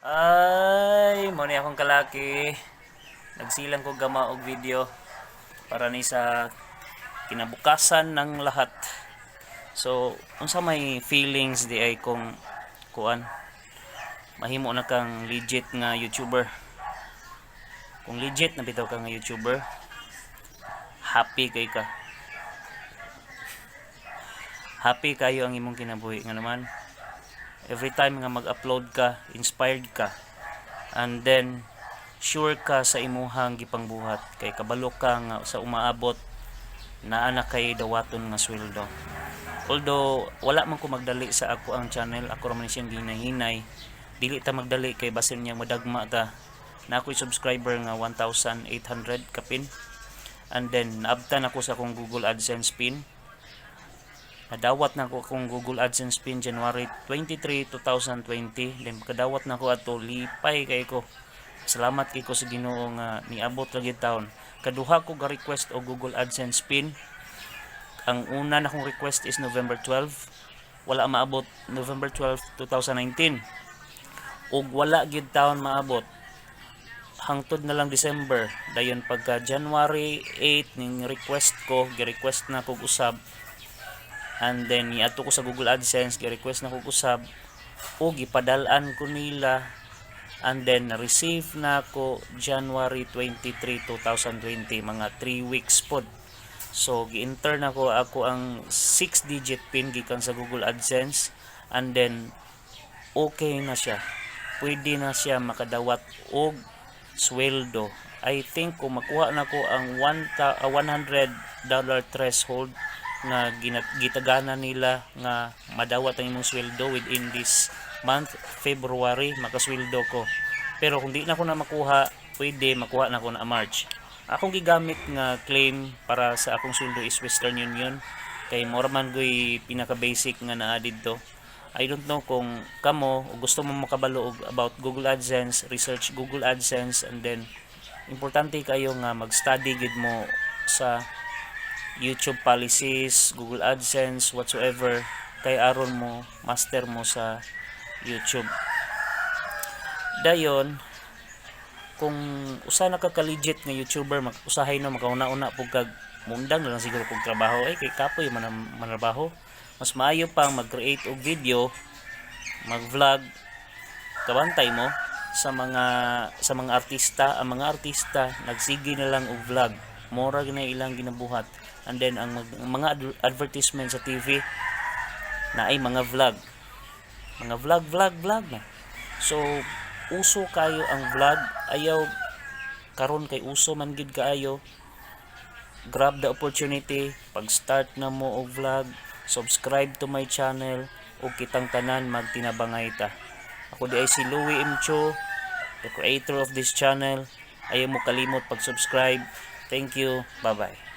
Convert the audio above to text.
Ay, mao ni akong kalaki. Nagsilang ko gama og video para ni sa kinabukasan ng lahat. So, unsa may feelings di ay kung kuan mahimo na kang legit nga YouTuber? Kung legit na bitaw ka nga YouTuber, happy kay ka. Happy kayo ang imong kinabuhi nga naman. Every time nga mag-upload ka, inspired ka. And then sure ka sa imuhang gipangbuhat kay kabalo ka nga sa umaabot naa na kay dawaton nga sweldo. Although wala man ko magdali sa ako ang channel, ako ra man siyang ginahinay. Dili ta magdali kay basin niya madagma ta. Na ako'y subscriber nga 1,800 kapin. And then naabtan ako sa akong Google AdSense pin. Nadawat na ko akong Google AdSense pin January 23, 2020. Then pagkadawat na ko ato, lipay kay ko. Salamat kay ko sa Ginoo nga niabot lagi taon. Kaduha ko ga request og Google AdSense pin. Ang una na kong request is November 12. Wala maabot November 12, 2019. Ug wala gyud taon maabot hangtod na lang December. Dayon pagka January 8 ning request ko, gi-request na kog usab, and then niadto ko sa Google AdSense, gi-request na kog usab o gipadal-an ko nila, and then na-receive na ko January 23, 2020, mga 3 weeks pod. So gi-enter na ko ako ang 6 digit pin gikan sa Google AdSense, and then okay na siya, pwede na siya makadawat og sweldo. I think kung makuha na ko ang $100 threshold nga gitagana nila nga madawat ang imong sweldo within this month, February, makasweldo ko. Pero kung di na ko na makuha, pwede makuha na ko na March. Akong gigamit nga claim para sa akong sweldo is Western Union kay mora man goy pinaka basic nga naa didto. I don't know kung kamo o gusto mo makabalo og about Google AdSense, research Google AdSense, and then importante kayo nga mag-study gid mo sa YouTube policies, Google AdSense, whatsoever, kay aron mo master mo sa YouTube. Dayon kung usa na ka ka-legit nga YouTuber, mag usahay no makauna-una pug kag mundang na lang siguro kog trabaho ay kay kapoy man ang manrabaho. Mas maayo pang mag-create og video, mag-vlog, kabantay mo sa mga artista. Ang mga artista nagsige na lang og vlog, mora na ilang ginabuhat. And then ang mga advertisement sa TV na ay mga vlog, mga vlog, vlog, vlog na. So uso kayo ang vlog. Ayaw karon kay uso man gid kaayo. Grab the opportunity. Pag start na mo og vlog, subscribe to my channel ug kitang tanan magtinabangay ta. Ako di ay si Louie Imcho, the creator of this channel. Ayaw mo kalimot pag subscribe. Thank you. Bye bye.